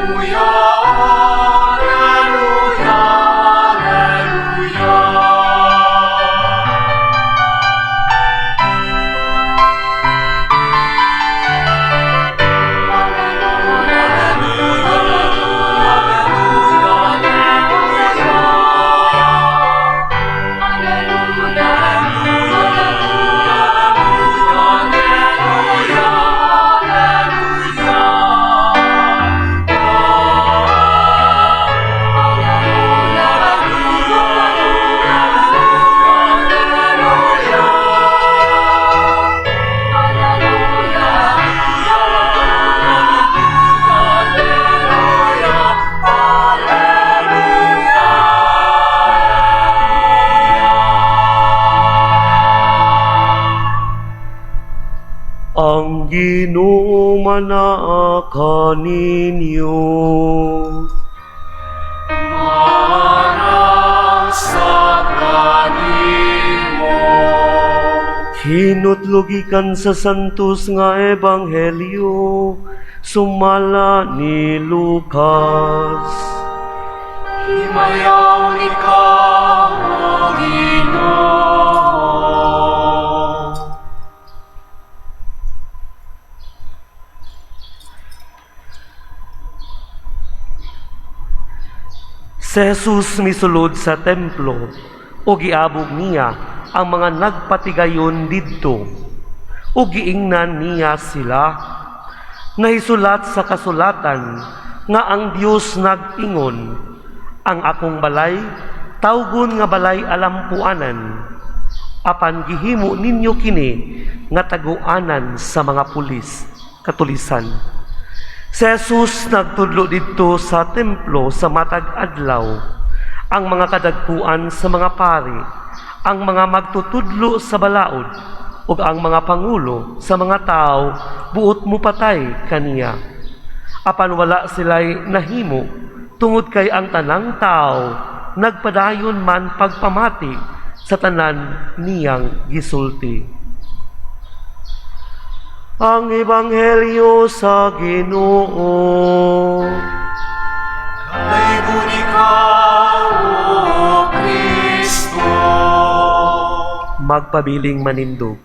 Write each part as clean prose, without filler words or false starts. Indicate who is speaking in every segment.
Speaker 1: Alleluia, Alleluia, Alleluia.
Speaker 2: Ang Ginoo manaa kaninyo.
Speaker 1: Manang sa kanimo.
Speaker 2: Hinutlo gikan sa Santos nga Ebanghelyo sumala ni Lucas.
Speaker 1: Himayaw ikaw, O Ginoo.
Speaker 2: Si Jesus misulod sa templo o giabog niya ang mga nagpatigayon didto o giingnan niya sila. Nahisulat sa kasulatan nga ang Dios nag-ingon, "Ang akong balay tawgon nga balay alampuanan, apan gihimo ninyo kini nga taguanan sa mga pulis katulisan." Si Jesus nagtudlo didto sa templo sa matag adlaw. Ang mga kadagkuan sa mga pari, ang mga magtutudlo sa balaod, ug ang mga pangulo sa mga tao buot mupatay kaniya. Apan wala sila'y nahimo tungod kay ang tanang tao nagpadayon man pagpamati sa tanan niyang gisulti. Ang Ebanghelyo sa Ginoo.
Speaker 1: Dalaygon ikaw, O Kristo.
Speaker 2: Magpabiling manindog.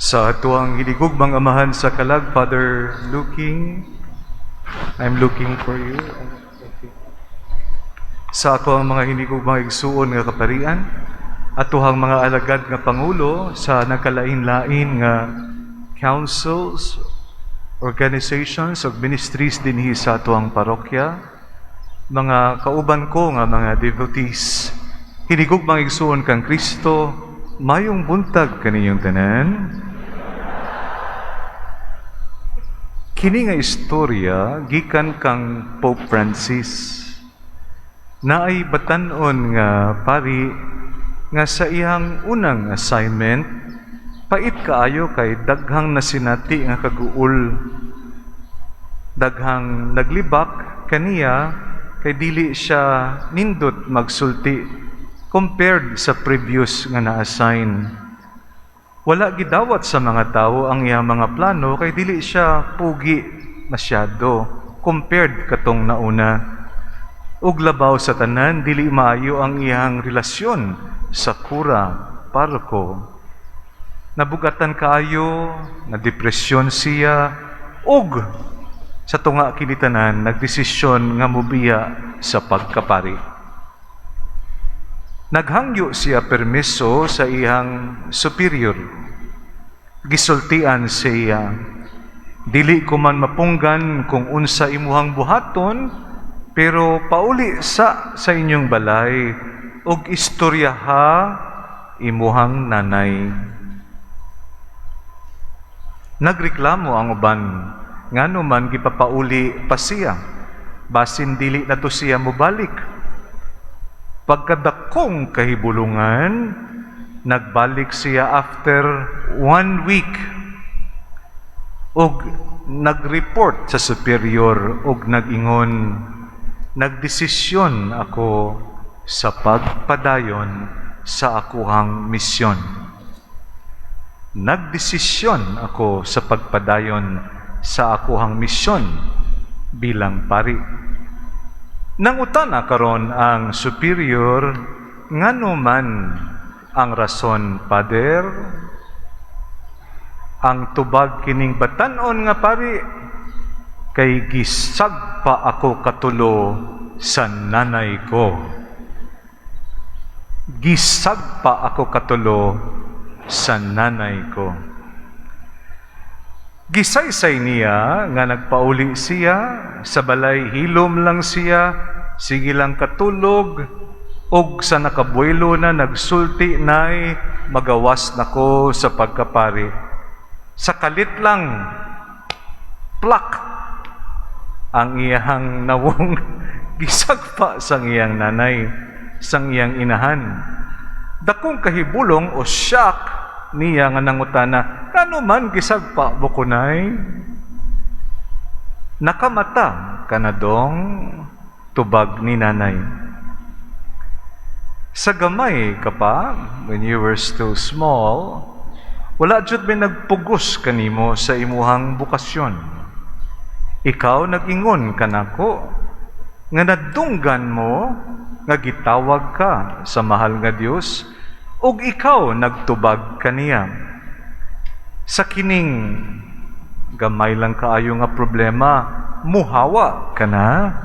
Speaker 3: Sa atuang hinigugmang amahan sa kalag, Father Looking, I'm looking for you. Okay. Sa atuang mga hinigugmang igsuon nga kaparian, atuhang mga alagad nga pangulo sa nagkalain-lain nga councils, organizations ug ministries dinhi sa atuang parokya, mga kauban ko nga mga devotees, hinigugmang igsuon kang Kristo, mayong buntag kaninyong tanan. Kini nga istorya gikan kang Pope Francis. Naay batan-on nga pari nga sa iyang unang assignment pait kaayo kay daghang nasinati nga kaguol. Daghang naglibak kaniya kay dili siya nindot magsulti compared sa previous nga na-assign. Wala gidawat sa mga tao ang iyang mga plano kay dili siya pugi masyado compared katong nauna. Ug labaw sa tanan, dili maayo ang iyang relasyon sa kura paroko. Nabugatan kaayo, na depresyon siya, ug sa tunga kini tanan nagdesisyon nga mobiya sa pagkapari. Naghangyo siya permiso sa iyang superior. Gisultian siya, "Dili ko man mapunggan kung unsa imuhang buhaton, pero pauli sa inyong balay ug istoryaha imuhang nanay." Nagreklamo ang uban, ngano man gipapauli pa siya, basin dili na to siya mobalik. Pagkadakong kahibulungan, nagbalik siya after one week og nag-report sa superior og nag-ingon, "Nagdesisyon ako sa pagpadayon sa akuhang misyon. Nagdesisyon ako sa pagpadayon sa akuhang misyon bilang pari." Nangutana karon ang superior, "Ngano man ang rason, Father?" Ang tubag kining batanon nga pari, "Kay gisagpa ako katulo sa nanay ko. Gisagpa ako katulo sa nanay ko." Gisaysay niya nga nagpauli siya sa balay, hilom lang siya, sige lang katulog, og sa nakabuelo na nagsulti, "Nay, magawas nako sa pagkapari." Sa kalit lang, plak, ang iyang nawong gisagpa sang iyang nanay, sang iyang inahan. Dakong kahibulong o shock niya nga nangutana, "Ngano man gisagpa mo ko, Nay?" "Nakamata ka na dong," tubag ni nanay. Sa gamay ka pa, when you were still small, wala jud may nagpugos kanimo sa imuhang bokasyon. Ikaw nag-ingon kanako nga nadunggan mo nga gitawag ka sa mahal nga Dios ug ikaw nagtubag kaniya. Sa kining gamay lang kaayo nga problema, muhawa ka na.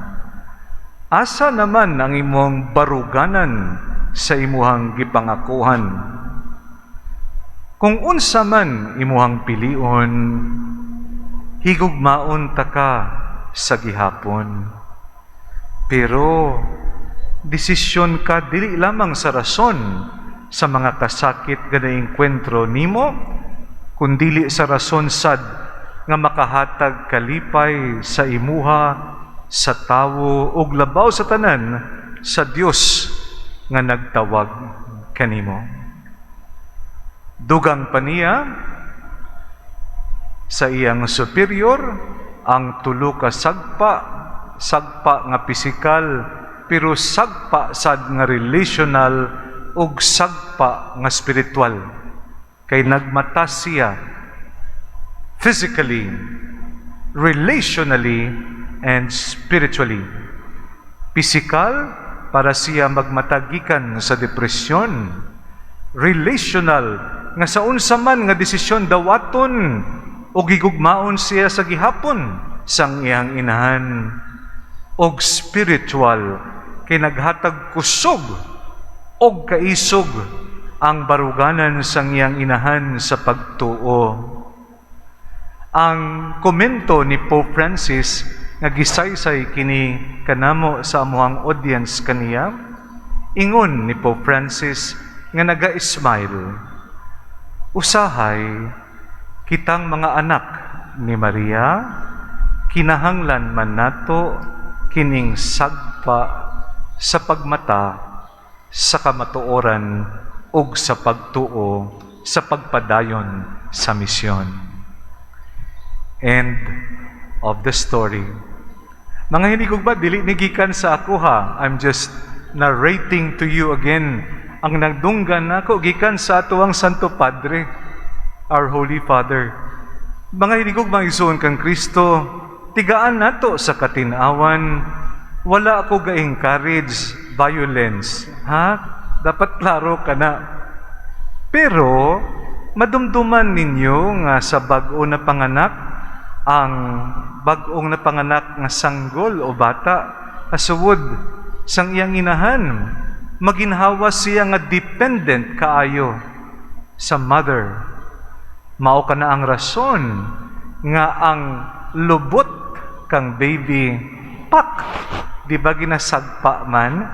Speaker 3: Asa naman ang imong baruganan sa imuhang gipangakuhan? Kung unsa man imuhang pilion, higugmaon ta ka sa gihapon. Pero desisyon ka dili lamang sa rason sa mga kasakit nga naengkwentro nimo, kundili sa rason sad nga makahatag kalipay sa imuha, sa tawo, ug labaw sa tanan sa Dios nga nagtawag kanimo. Dugang pa niya sa iyang superior ang tulo ka sagpa, sagpa nga pisikal, pero sagpa sad nga relational ug sagpa nga spiritual. Kay nagmata siya physically, relationally, and spiritually. Physical, para siya magmata gikan sa depresyon. Relational, nga sa unsa man nga desisyon dawaton o gigugmaon siya sa gihapon sang iyang inahan. Og spiritual, kay naghatag kusog og kaisog ang baruganan sang iyang inahan sa pagtuo. Ang komento ni Pope Francis nga gisaysay kini kanamo sa amuhang audience kaniya, ingon ni Pope Francis nga naga-smile, "Usahay, kitang mga anak ni Maria, kinahanglan man nato kining sagpa sa pagmata sa kamatuoran ug sa pagtuo sa pagpadayon sa misyon." End of the story. Mga hinigugma, dili ni gikan sa ako ha. I'm just narrating to you again ang nagdunggan nako gikan sa atuang Santo Padre, our Holy Father. Mga hinigugma, igsuon kang Kristo, tigaan nato sa katinawan. Wala ako ga-encourage violence. Ha? Dapat klaro ka na. Pero, madumduman ninyo nga sa bag-o na panganak, ang bag-ong napanganak nga sanggol o bata, kasuwod sang iyang inahan, maginhawa siya nga dependent kaayo sa mother. Mao kana ang rason nga ang lubot kang baby pak, di ba ginasagpa man,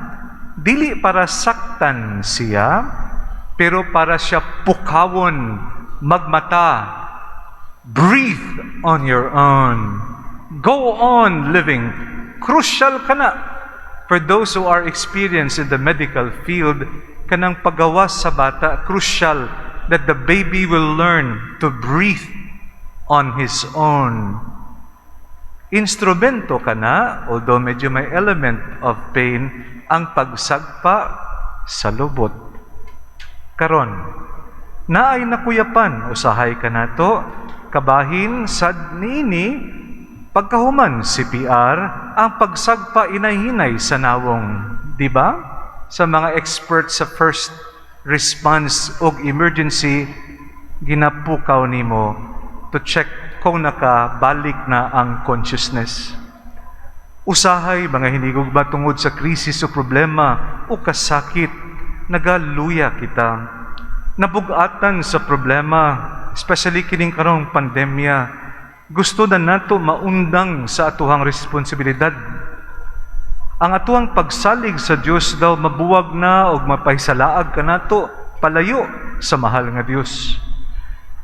Speaker 3: dili para saktan siya, pero para siya pukawon, magmata, Breathe on your own. Go on living. Crucial kana for those who are experienced in the medical field, kanang pagawas sa bata, crucial that the baby will learn to breathe on his own. Instrumento kana, although medyo may element of pain, ang pagsagpa sa lubot. Karon, naay nakuyapan usahay kanato, kabahin sad niini pagkahuman CPR, ang pagsagpa inay-hinay sa nawong, di ba? Sa mga experts sa first response og emergency, ginapukaw nimo to check kung nakabalik na ang consciousness. Usahay, mga hinigugma, tungod sa krisis o problema o kasakit, nagaluya kita. Nabugatan sa problema, especially kining karong pandemya, gusto na nato maundang sa atuhang responsibilidad. Ang atuhang pagsalig sa Dios daw mabuwag na og mapahisalaag kanato palayo sa mahal nga Dios.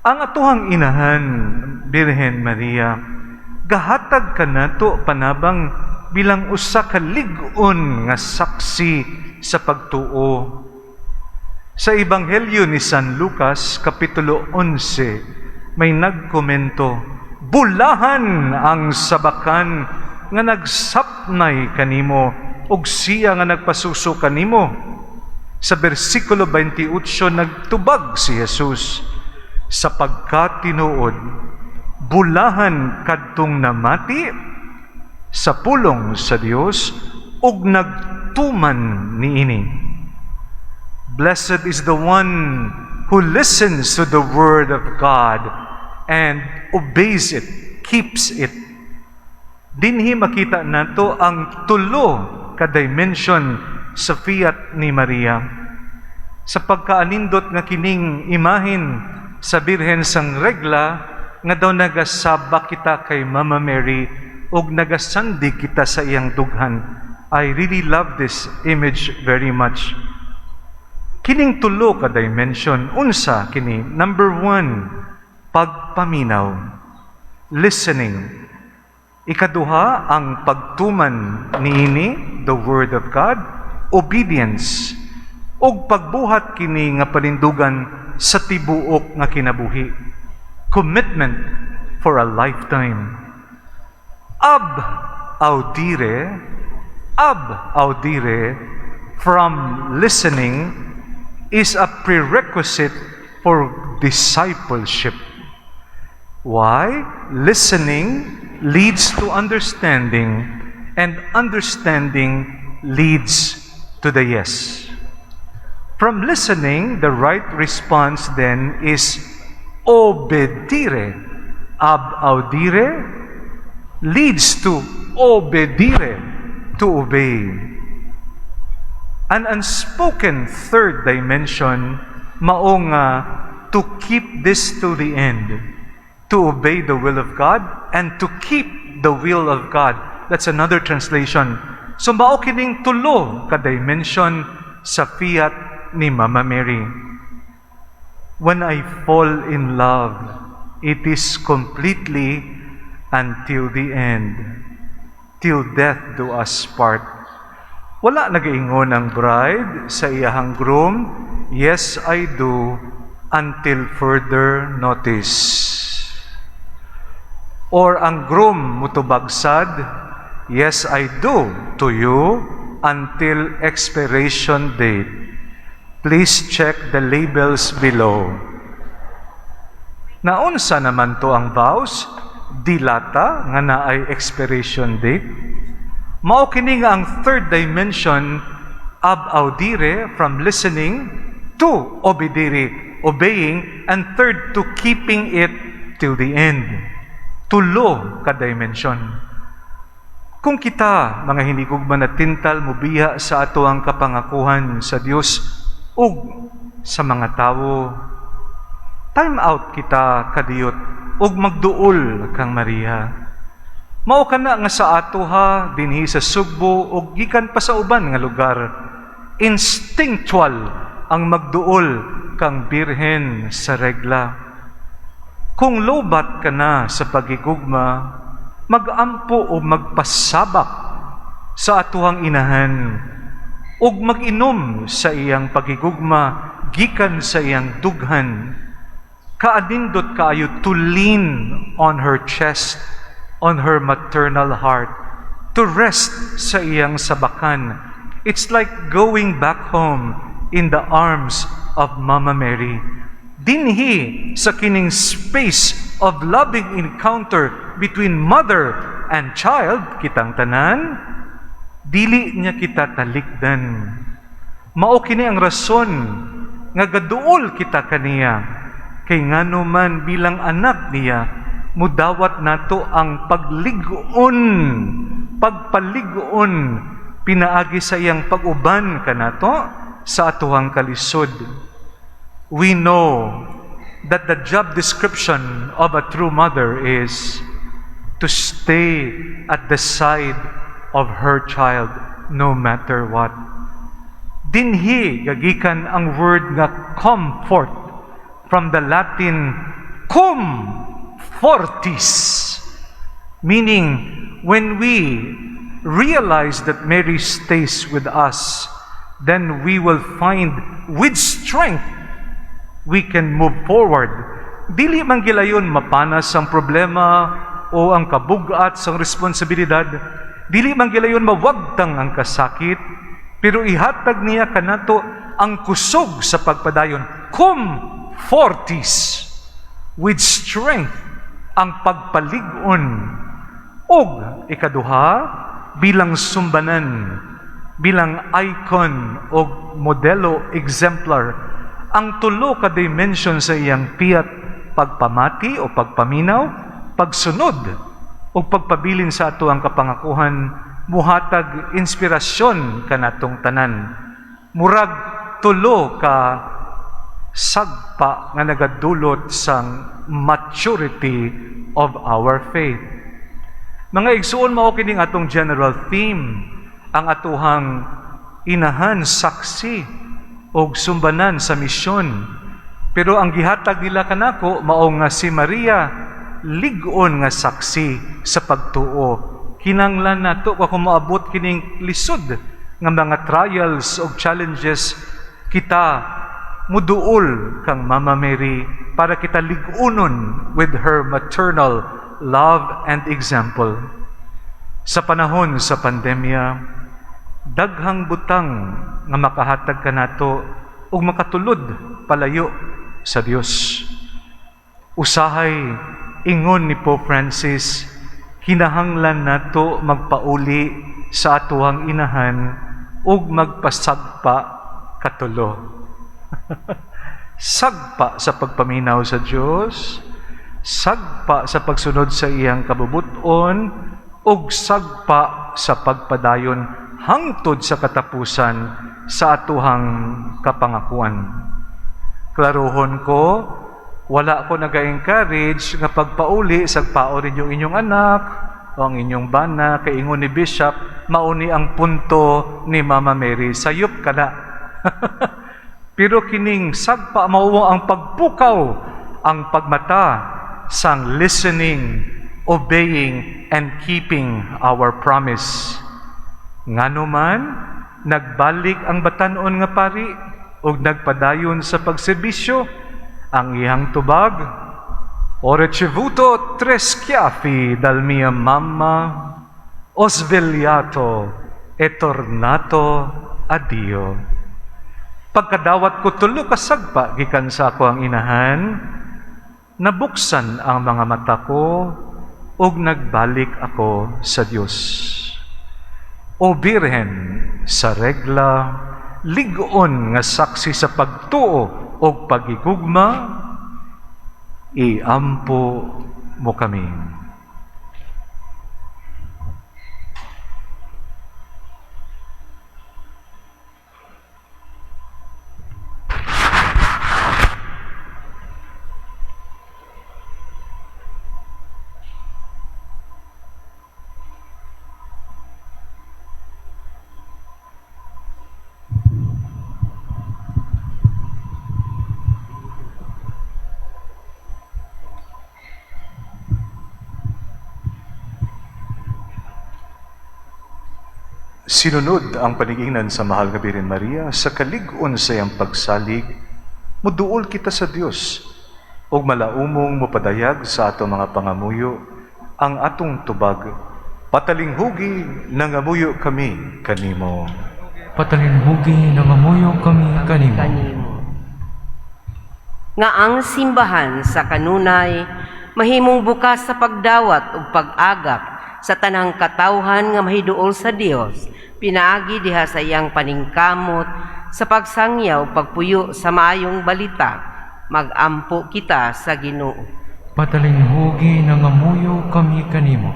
Speaker 3: Ang atuhang inahan, Birhen Maria, gahatag kanato panabang bilang usa ka lig-on nga saksi sa pagtuo. Sa Ebanghelyo ni San Lucas, Kapitulo 11, may nagkomento, "Bulahan ang sabakan nga nagsapnay kanimo ug siya nga nagpasuso kanimo." Sa bersikulo 28, nagtubag si Jesus, "Sa pagkatinuod, bulahan kadtong namati sa pulong sa Dios ug nagtuman niini." Blessed is the one who listens to the word of God and obeys it, keeps it. Dinhi makita nato ang tulo ka dimension sa fiat ni Maria. Sa pagkaanindot nga kining imahin sa Birhen sang Regla nga daw nagasabak kita kay Mama Mary ug nagasandig kita sa iyang dughan. I really love this image very much. Kining tulo ka dimension, unsa kini? Number one, pagpaminaw, listening. Ikaduha, ang pagtuman niini, the word of God, obedience. Ug pagbuhat kini nga panindugan sa tibuok nga kinabuhi. Commitment for a lifetime. Ab audire, from listening, is a prerequisite for discipleship. Why? Listening leads to understanding, and understanding leads to the yes. From listening, the right response then is obedire. Ab audire leads to obedire, to obey. An unspoken third dimension, mao nga to keep this to the end, to obey the will of God and to keep the will of God. That's another translation. So mao kining tulo ka dimension sa fiat ni Mama Mary. When I fall in love, it is completely until the end. Till death do us part. Wala nagaingon ang bride sa iyahang groom, "Yes, I do, until further notice." Or ang groom mutubag sad, "Yes, I do to you until expiration date. Please check the labels below." Naunsa naman to ang vows? Dilata nga naay expiration date. Mao kini nga ang third dimension, ab audire, from listening, to obedire, obeying, and third, to keeping it till the end. Tulo ka dimension. Kung kita, mga hinigugma na tintal, mubiya sa ato ang kapangakuhan sa Dios ug sa mga tawo, time out kita kadiyot ug magduol kang Maria. Mao kana nga sa ato ha dinhi sa Sugbo ug gikan pa sa uban nga lugar, instinctual ang magduol kang Birhen sa Regla. Kung lobat ka na sa pagigugma, magampo o magpasabak sa atuhang inahan ug mag-inom sa iyang pagigugma gikan sa iyang dughan. Kaanindot kaayo to lean on her chest, on her maternal heart, to rest sa iyang sabakan. It's like going back home in the arms of Mama Mary. Dinhi sa kining space of loving encounter between mother and child, kitang tanan, dili niya kita talikdan. Mao kini ang rason nga gaduol kita kaniya. Kay ngano man bilang anak niya, mudawat nato ang paglig-on, pagpalig-on, pinaagi sa iyang pag-uban kanato sa atuhang kalisod. We know that the job description of a true mother is to stay at the side of her child no matter what. Dinhi gagikan ang word nga comfort from the Latin cum fortis, meaning when we realize that Mary stays with us, then we will find with strength we can move forward. Dili man gilayon mapanas ang problema o ang kabugat sa responsibilidad. Dili man gilayon mawagtang ang kasakit, pero ihatag niya kanato ang kusog sa pagpadayon. Cum fortis, with strength ang pagpalig-on. Og ikaduha, bilang sumbanan, bilang icon o modelo exemplar, ang tulo ka dimension sa iyang fiat: pagpamati o pagpaminaw, pagsunod o pagpabilin sa ato ang kapangakuhan, muhatag inspirasyon kanatong tanan. Murag tulo ka sagpa nga nagadulot sang maturity of our faith. Mga igsuon, mao kining atong general theme, ang atuhang inahan, saksi og sumbanan sa misyon. Pero ang gihatag nila kanako mao nga si Maria lig-on nga saksi sa pagtuo. Kinanglan nato kung moabot kining lisod nga mga trials og challenges, kita muduol kang Mama Mary para kita lig-unon with her maternal love and example. Sa panahon sa pandemya, daghang butang nga makahatag kanato ug makatulod palayo sa Dios. Usahay, ingon ni Pope Francis, kinahanglan nato magpauli sa atuhang inahan ug magpasagpa katulo. Sagpa sa pagpaminaw sa Dios, sagpa sa pagsunod sa iyang kabubuton, ug sagpa sa pagpadayon hangtod sa katapusan sa atuhang kapangakuan. Klaruhon ko, wala ko naga-encourage nga pagpauli sagpaon ninyong inyong anak o ang inyong bana, kay ingon ni Bishop, mauni ang punto ni Mama Mary. Sayop ka na. Pero kining sagpa mao ang pagpukaw, ang pagmata sang listening, obeying, and keeping our promise. Ngano man, nagbalik ang batanon nga pari ug nagpadayon sa pagserbisyo, ang iyang tubag, "Ho ricevuto tre schiaffi dal mia mamma, ho svegliato e tornato a Dio." Pagkadawat ko tulo ka sagpa gikan sa ako ang inahan, nabuksan ang mga mata ko ug nagbalik ako sa Dios. O Birhen sa regla, lig-on nga saksi sa pagtuo ug pagigugma, iampo mo kami. Sinunod ang panigingnan sa mahal nga Birhen Maria sa kalig-on sa iyang pagsalig, muduol kita sa Dios ug malaumong mopadayag sa ato mga pangamuyo ang atong tubag. Patalinghugi, nangamuyo kami kanimo.
Speaker 4: Patalinhugi, nangamuyo kami kanimo.
Speaker 5: Kanimo. Nga ang simbahan sa kanunay mahimong bukas sa pagdawat ug pag-agap sa tanang katawhan nga mahiduol sa Dios pinaagi diha sa iyang paningkamot sa pagsangyaw ug pagpuyo sa maayong balita. Magampo kita sa Ginoo.
Speaker 4: Patalinhugi, nangamuyo kami kanimo.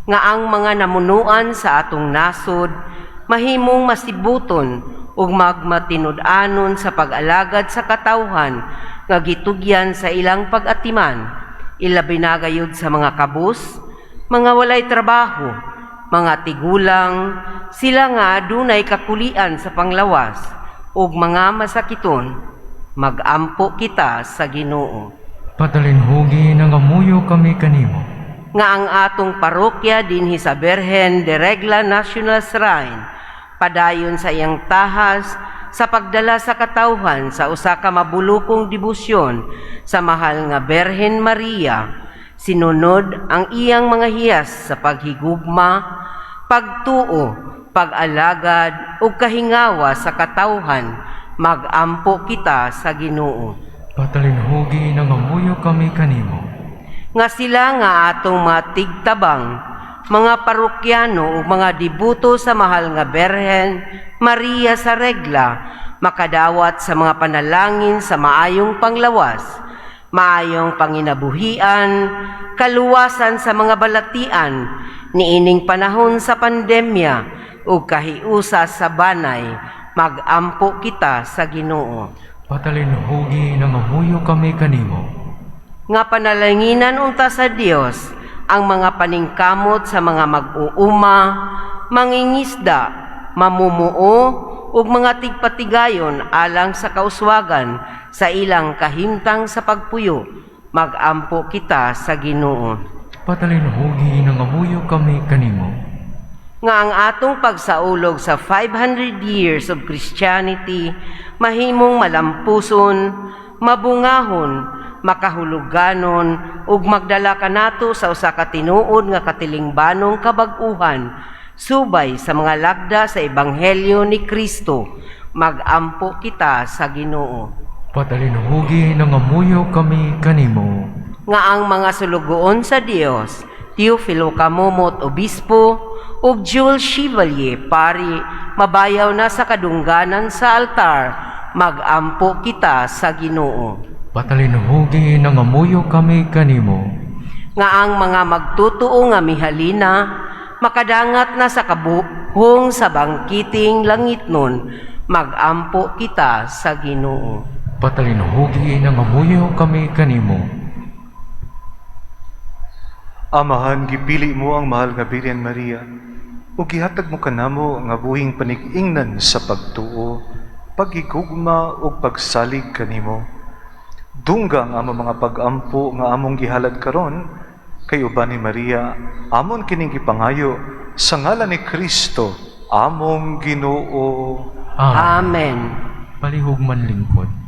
Speaker 5: Nga ang mga namunuan sa atong nasod mahimong masibuton ug magmatinud-anon sa pag-alagad sa katawhan nga gitugyan sa ilang pag-atiman, ilabi na gayud sa mga kabus, mga walay trabaho, mga tigulang, sila nga adunay kakulian sa panglawas ug mga masakiton. Magampo kita sa Ginoo.
Speaker 4: Patalinhugi, nangamuyo kami kanimo.
Speaker 5: Nga ang atong parokya dinhi sa Berhen de Regla National Shrine padayon sa iyang tahas sa pagdala sa katawhan sa usa ka mabulukong debosyon sa mahal nga Berhen Maria, sinunod ang iyang mga hiyas sa paghigugma, pagtuo, pag-alagad ug kahingawa sa katawhan. Magampo kita sa Ginoo.
Speaker 4: Patalinhugi, nangamuyo kami kanimo.
Speaker 5: Nga sila nga atong mga tigtabang, mga parokyano ug mga debuto sa mahal nga Berhen Maria sa Regla makadawat sa mga panalangin sa maayong panglawas, maayong panginabuhian, kaluwasan sa mga balatian niining panahon sa pandemya ug kahiusa sa banay. Magampo kita sa Ginoo.
Speaker 4: Patalinhugi, nangamuyo kami kanimo.
Speaker 5: Nga panalanginan unta sa Dios ang mga paningkamot sa mga mag-uuma, mangingisda, mamumuo ug mga tigpatigayon alang sa kauswagan sa ilang kahimtang sa pagpuyo. Magampo kita sa Ginoo.
Speaker 4: Patalinhugi, nangamuyo kami kanimo.
Speaker 5: Nga ang atong pagsaulog sa 500 years of Christianity mahimong malampuson, mabungahon, makahuluganon ug magdala kanato sa usa ka tinuod nga katilingbanong kabag-uhan subay sa mga lagda sa ebanghelyo ni Kristo. Magampo kita sa Ginoo.
Speaker 4: Patalinhugi, nangamuyo kami kanimo.
Speaker 5: Nga ang mga sulugoon sa Dios, Teofilo Camomot, Obispo, ug Jules Chevalier, pari, mabayaw na sa kadungganan sa altar. Magampo kita sa Ginoo.
Speaker 4: Patalinhugi, nangamuyo kami kanimo.
Speaker 5: Nga ang mga magtutuo nga mihalina makadangat na sa kabuhong sa bangkiting langitnon. Magampo kita sa Ginoo.
Speaker 4: Patalinhugi, nangamuyo kami kanimo.
Speaker 3: Amahan, gipili mo ang mahal nga Birhen Maria ug gihatag mo kanamo nga buhing panig-ingnan sa pagtuo, paghigugma ug pagsalig kanimo. Dungga ang among mga pag-ampo nga among gihalad karon kay uban ni Maria, amon kining gipangayo sa ngalan ni Kristo, among Ginoo.
Speaker 4: Amen.
Speaker 5: Amen.
Speaker 4: Palihog manlingkod.